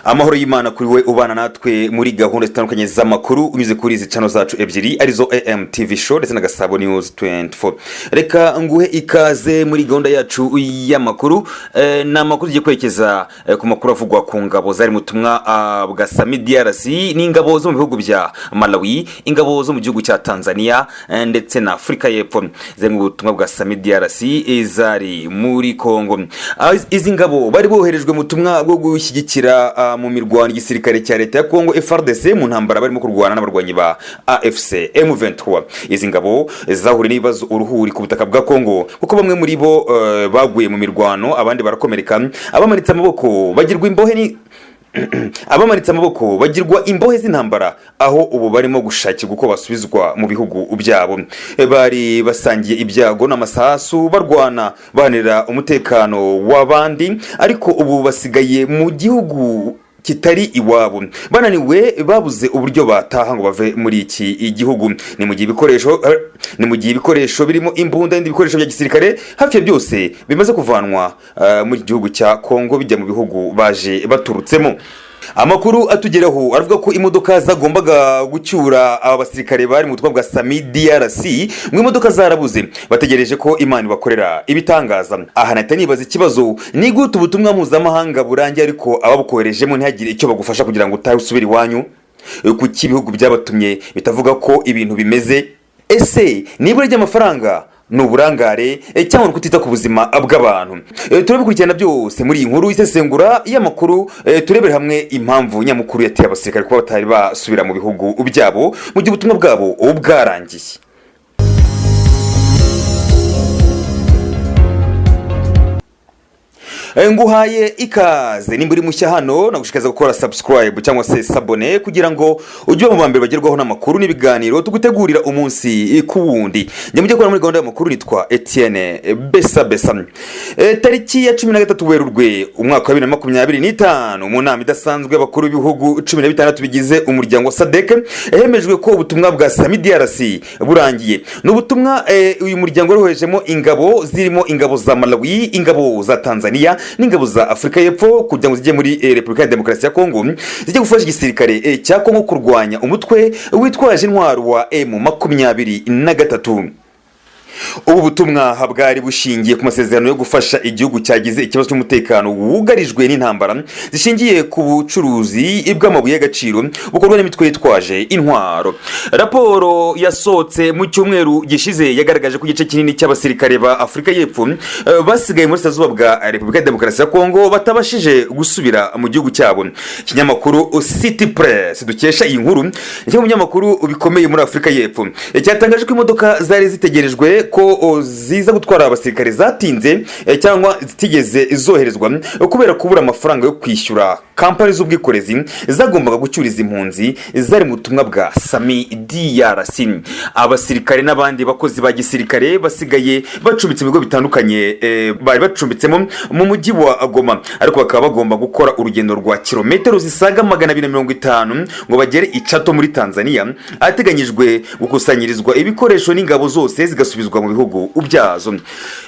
Amahoro y'Imana kuri we ubana natwe muri gahunda zitandukanye z'amakuru unyuze kuri izi channel zacu ebyiri, arizo AMTV Show ndetse na Gasabo News 24. Reka nguhe ikaze muri gahunda yacu y'amakuru. Ni amakuru tugiye kwerekeza ku makuru avugwa ku ngabo zari mu butumwa bwa SAMIDRC. Ni ingabo zo mu bihugu bya Malawi, ingabo zo mu gihugu cya Tanzania ndetse na Afurika y'Epfo zari mu butumwa bwa SAMIDRC, zari muri Congo. Izi ngabo bari boherejwe mu butumwa bwo gushyigikira mu mirwano igisirikare cya leta ya Congo, FARDC, mu ntambara barimo kurwana n'abarwanyi ba AFC M23. Izi ngabo zahuriye n'ibibazo uruhuri ku butaka bwa Congo, kuko bamwe muri bo baguye mu mirwano, abandi barakomereka, abamanitse amaboko bagirwa imbohe z'intambara, aho ubu barimo gushakirwa uko basubizwa mu bihugu byabo. Bari basangiye ibyago n'amasasu, barwana bahanira umutekano w'abandi, ariko ubu basigaye mu gihugu kitari iwabo, bananiwe, babuze uburyo bataha ngo bave muri iki gihugu. Ni mu gihe ibikoresho birimo imbunda n'ibindi bikoresho bya gisirikare hafi ya byose bimaze kuvanwa muri iki gihugu cya Kongo bijya mu bihugu baje baturutsemo. Amakuru atugeraho aravuga ko imodoka zagombaga gucyura aba basirikare bari mu butumwa bwa SAMIDRC, ngo imodoka zarabuze, bategereje ko Imana ibakorera ibitangaza. Aha nahita nibaza ikibazo: ni gute ubutumwa mpuzamahanga burangiye ariko ababukoherejemo ntihagire icyo bagufasha kugira ngo utahe usubire iwanyu? Kuki ibihugu byabatumye bitavuga ko ibintu bimeze? Ese nibura ry'amafaranga, ni uburangare, cyangwa ni ukutita ku buzima bw'abantu? Turabikurikirana byose muri iyi nkuru isesengura y'amakuru, turebere hamwe impamvu nyamukuru yateye abasirikare kuba batari basubira mu bihugu byabo mu gihe ubutumwa bwabo bwarangiye. Nguhaye ikaze. Nimba uri mushya hano, nagushishikariza gukora subscribe cyangwa se s'abonner kugira ngo ujye uba mu ba mbere bagerwaho n'amakuru n'ibiganiro tugutegurira umunsi ku wundi. Njye mujye kubona muri gahunda y'amakuru nitwa Etienne Besa Besa. Tariki ya 13 Werurwe umwaka wa 2025, mu nama idasanzwe y'abakuru b'ibihugu 16 bigize umuryango wa SADC, hemejwe ko ubutumwa bwa SAMIDRC burangiye. Ni ubutumwa uyu muryango woherejemo ingabo zirimo ingabo za Malawi, ingabo za Tanzania n'ingabo za Afurika y'Epfo kugira ngo zijye muri Repubulika ya Demokarasi ya Kongo, zijye gufasha igisirikare cya Kongo kurwanya umutwe witwaje intwaro wa M23. Ubu butumwa bwari bushingiye ku masezerano yo gufasha igihugu cyagize ikibazo cy'umutekano wugarijwe n'intambara zishingiye ku bucuruzi bw'amabuye y'agaciro bukorwa n'imitwe yitwaje intwaro. Raporo yasohotse mu cyumweru gishize yagaragaje ko igice kinini cy'abasirikare ba Afurika y'Epfo basigaye muri Burasirazuba bwa Repubulika ya Demokarasi ya Kongo batabashije gusubira mu gihugu cyabo. Ikinyamakuru City Press dukesha iyi nkuru ni kimwe mu binyamakuru bikomeye muri Afurika y'Epfo. Cyatangaje ko imodoka zari zitegerejwe ko ziza gutwara abasirikare zatinze cyangwa zitigeze zoherezwa kubera kubura amafaranga yo kwishyura kampani z'ubwikorezi zagombaga gucyuriza impunzi zari mu butumwa bwa SAMIDRC. Abasirikare n'abandi bakozi ba gisirikare basigaye bacumbitse mu bigo bitandukanye bari bacumbitsemo mu mujyi wa Goma, ariko bakaba bagomba gukora urugendo rwa kilometero zisaga 250 ngo bagere i Chato muri Tanzania, ahateganyijwe gukusanyirizwa ibikoresho n'ingabo zose zigasubizwa mu bihugu byazo.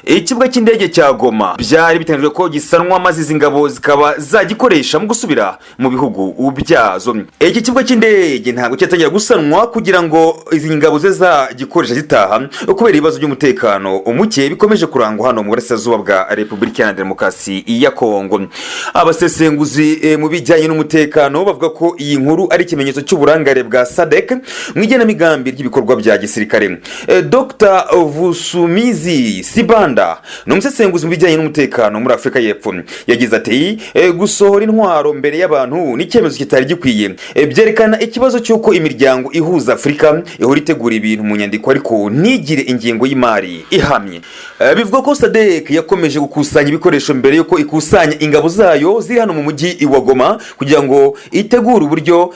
Ikibuga cy'indege cya Goma byari biteganyijwe ko gisanwa, maze izi ngabo zikaba zagikoresha mu gusubira mu bihugu byazo. Iki kibuga cy'indege ntabwo cyatangira gusanwa kugira ngo izi ngabo ze zagikoresha zitaha, kubera ibibazo by'umutekano muke bikomeje kurangwa hano mu burasirazuba bwa Repubulika Iharanira Demokarasi ya Kongo. Abasesenguzi mu bijyanye n'umutekano bavuga ko iyi nkuru ari ikimenyetso cy'uburangare bwa SADC mu igenamigambi ry'ibikorwa bya gisirikare. Dr Vusumizi Sibanda ni umusesenguzi mu bijyanye n'umutekano muri Afurika y'Epfo. Yagize ati: "Gusohora intwaro mbere y'abantu ni icyemezo kitari gikwiye. Byerekana ikibazo cy'uko imiryango ihuza Afurika ihora itegura ibintu mu nyandiko ariko ntigire ingengo y'imari ihamye." Bivuga ko SADC yakomeje gukusanya ibikoresho mbere y'uko ikusanya ingabo zayo ziri hano mu mujyi wa Goma kugira ngo itegure uburyo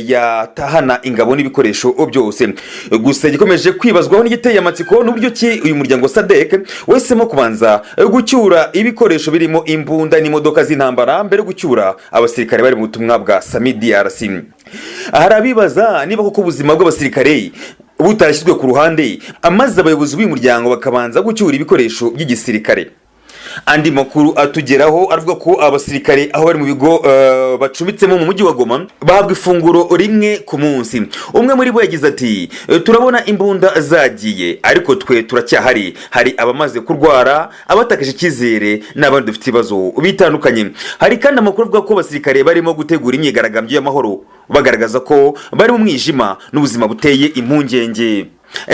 yatahana ingabo n'ibikoresho byose. Gusa igikomeje kwibazwaho n'igiteye amatsiko n'uburyo ki uyu muryango SADC wahisemo kubanza gucyura ibikoresho birimo imbunda n'imodoka z'intambara mbere yo gucyura abasirikare bari mu butumwa bwa SAMIDRC. Hari abibaza niba koko ubuzima bw'abasirikare butarashyizwe ku ruhande, maze abayobozi b'uyu muryango bakabanza gucyura ibikoresho by'igisirikare. Andi makuru atugeraho aravuga ko abasirikare aho bari mu bigo bacumbitsemo mu mujyi wa Goma bahabwa ifunguro rimwe ku munsi. Umwe muri bo yagize ati: "Turabona imbunda zagiye, ariko twe turacyahari. Hari abamaze kurwara, abatakaje icyizere n'abandi dufite ibibazo bitandukanye." Hari kandi amakuru avuga ko abasirikare barimo gutegura imyigaragambyo y'amahoro, bagaragaza ko bari mu mwijima n'ubuzima buteye impungenge.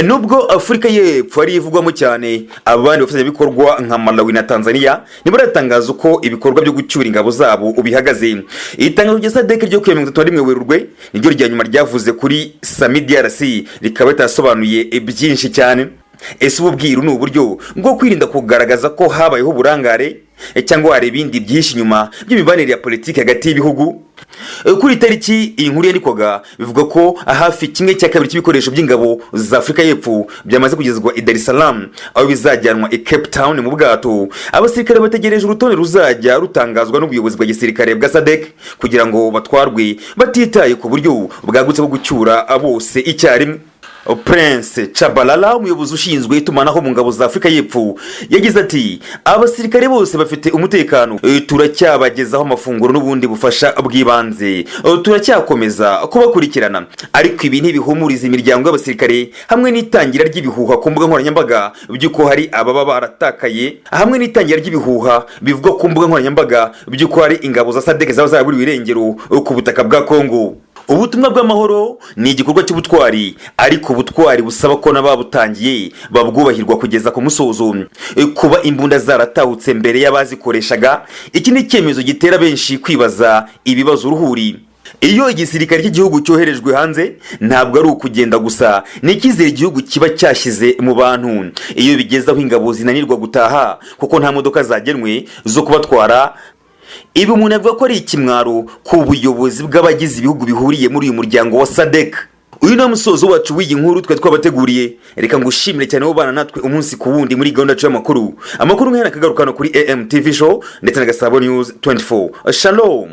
Nubwo Afurika y'Epfo ari ivugwamo cyane, abandi bafatanyabikorwa nka Malawi na Tanzania ntibaratangaza uko ibikorwa byo gucyura ingabo zabo bihagaze. Itangazo rya SADC ryo ku ya 31 Werurwe niryo rya nyuma ryavuze kuri SAMIDRC, rikaba ritasobanuye byinshi cyane. Ese ubu bwiru ni uburyo bwo kwirinda kugaragaza ko habayeho uburangare, cyangwa hari ibindi byinshi inyuma by'imibanire ya politiki hagati y'ibihugu? Kuri tariki iyi nkuru yandikwaga, bivuga ko hafi kimwe cya kabiri cy'ibikoresho by'ingabo za Afurika y'Epfo byamaze kugezwa i Dar es Salaam, aho bizajyanwa i Cape Town mu bwato. Abasirikare bategereje urutonde ruzajya rutangazwa n'ubuyobozi bwa gisirikare bwa SADC kugira ngo batwarwe, batitaye ku buryo bwagutse bwo gucyura bose icyarimwe. Prince Chabalala, umuyobozi ushinzwe itumanaho mu ngabo za Afurika y'Epfo, yagize ati: "Abasirikare bose bafite umutekano. Turacyabagezaho amafunguro n'ubundi bufasha bw'ibanze. Turacyakomeza kubakurikirana." Ariko ibi ntibihumuriza imiryango y'abasirikare, hamwe n'itangira ry'ibihuha ku mbuga nkoranyambaga by'uko hari ababa baratakaye, hamwe n'itangira ry'ibihuha bivugwa ku mbuga nkoranyambaga by'uko hari ingabo za SADC zaba zaraburiwe irengero ku butaka bwa Kongo. Ubutumwa bw'amahoro ni igikorwa cy'ubutwari, ariko ubutwari busaba ko n'ababutangiye babwubahirwa kugeza ku musozo. Kuba imbunda zaratahutse mbere y'abazikoreshaga, iki ni icyemezo gitera benshi kwibaza ibibazo uruhuri. Iyo igisirikare cy'igihugu cyoherejwe hanze, ntabwo ari ukugenda gusa, ni icyizere igihugu kiba cyashyize mu bantu. Iyo bigeze aho ingabo zinanirwa gutaha kuko nta modoka zagenwe zo kubatwara, ibi umuntu avuga ko ari ikimwaro ku buyobozi bw'abagize ibihugu bihuriye muri uyu muryango wa SADC. Uyu ni musozo wacu w'iyi nkuru twari twabateguriye. Reka ngushimire cyane ubana natwe umunsi ku wundi muri gahunda yacu y'amakuru. Amakuru nk'aya akagaruka hano kuri AMTV Show ndetse na Gasabo News 24. Shalom.